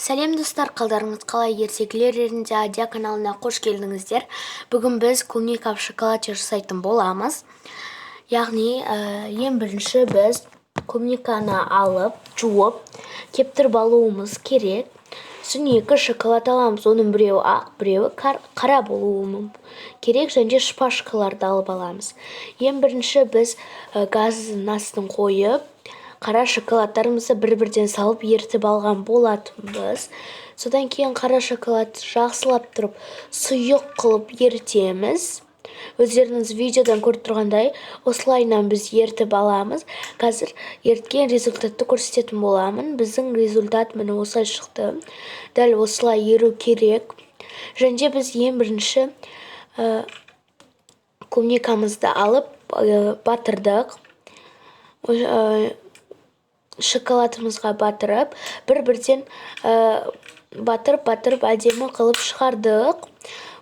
Сәлем, достар! Қалдарыңыз қалай? Ертегілер елінде Адия каналына қош келдіңіздер! Бүгін біз клубника в шоколаде жасайтын боламыз. Яғни ең бірінші біз клубниканы алып, жуып, кептіріп алуымыз керек. Сосын екі шоколад аламыз, оның біреуі ақ, біреуі қара болуы керек және де шпажкаларды алып аламыз. Ең бірінші біз газдың астын қойып, қара шоколадтарымызды бір-бірден салып, ерітіп алған болатынбыз. Содан кейін қара шоколадты жақсылап тұрып, сұйық қылып ерітеміз. Өздеріңіз видеодан көріп тұрғандай, осылайынан біз ерітіп аламыз. Қазір еріткен результатты көрсететін боламын. Біздің результат міне осылай шықты. Дәл осылай еру керек. Және де біз ең бірінші клубникамызды алып, батырдық, шоколадымызға батырып, бір бірден батырып, батырып, әдемі қылып шығардық.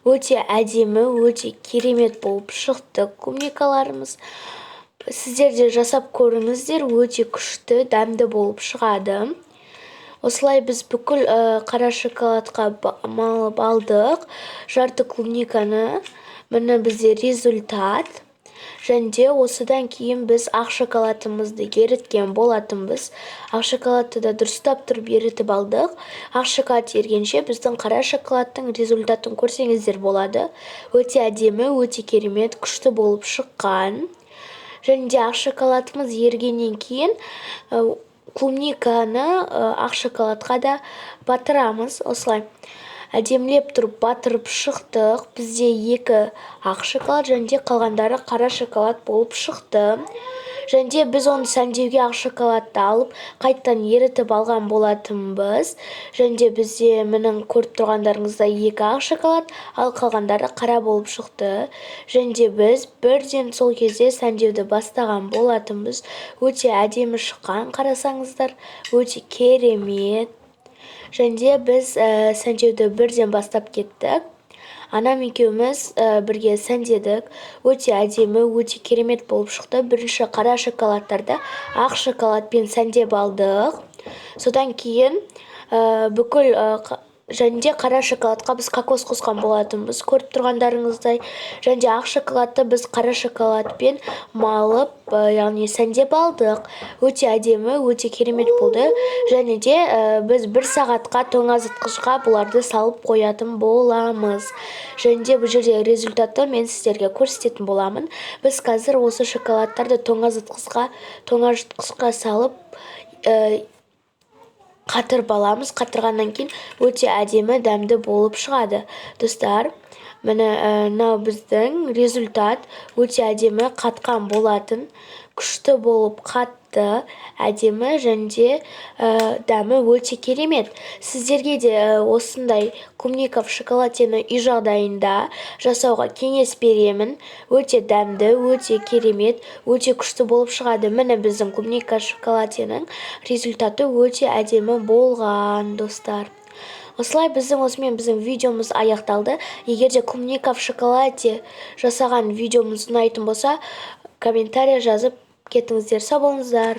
Өте әдемі, өте керемет болып шықты клубникаларымыз. Сіздер де жасап көріңіздер, өте күшті, дәмді болып шығады. Осылай біз бүкіл қара шоколадқа малып алдық жарты клубниканы. Міне, бізде результат. Және де осыдан кейін біз ақ шоколадымызды еріткен болатынбыз. Ақ шоколадты да дұрыстап тұрып ерітіп алдық. Ақ шоколад ергенше, біздің қара шоколадтың результатын көрсеңіздер болады. Өте әдемі, өте керемет, күшті болып шыққан. Және де ақ шоколадымыз ергеннен кейін клубниканы ақ шоколадқа да батырамыз. Осылай әдемілеп тұрып батырып шықтық. Бізде екі ақ шоколад және де қалғандары қара шоколад болып шықты. Және де біз оны сәндеуге ақ шоколадты алып, қайтадан ерітіп алған болатынбыз. Және де бізде, міне, көріп тұрғандарыңыздай, екі ақ шоколад, ал қалғандары қара болып шықты. Және де біз бірден сол кезде сәндеуді бастаған болатынбыз. Өте әдемі шыққан, қарасаңыздар, өте керемет. Және де біз сәндеуді бірден бастап кеттік. Анам екеуміз бірге сәндедік. Өте әдемі, өте керемет болып шықты. Бірінші қара шоколадтарды ақ шоколадпен сәндеп алдық. Содан кейін бүкіл және де қара шоколадқа біз кокос қосқан болатынбыз, көріп тұрғандарыңыздай. Және де ақ шоколадты біз қара шоколадпен малып, яғни сәндеп алдық. Өте әдемі, өте керемет болды. Және де біз бір сағатқа тоңазытқышқа бұларды салып қоятын боламыз. Және де бұл жерде результатты мен сіздерге көрсететін боламын. Біз қазір осы шоколадтарды тоңазытқышқа салып, қатырып аламыз. Қатырғаннан кейін өте әдемі, дәмді болып шығады. Достар, міне, мынау біздің результат. Өте әдемі қатқан болатын, күшті болып қатты, әдемі және де дәмі өте керемет. Сіздерге де осындай клубника в шоколадені үй жағдайында жасауға кеңес беремін. Өте дәмді, өте керемет, өте күшті болып шығады. Міне, біздің клубника в шоколаденің результаты өте әдемі болған. Достар, осылай біздің осымен біздің видеомыз аяқталды. Егер де клубника в шоколаде жасаған видеомыз ұнайтын болса, комментарий жазып кетіңіздер. Сау болыңыздар!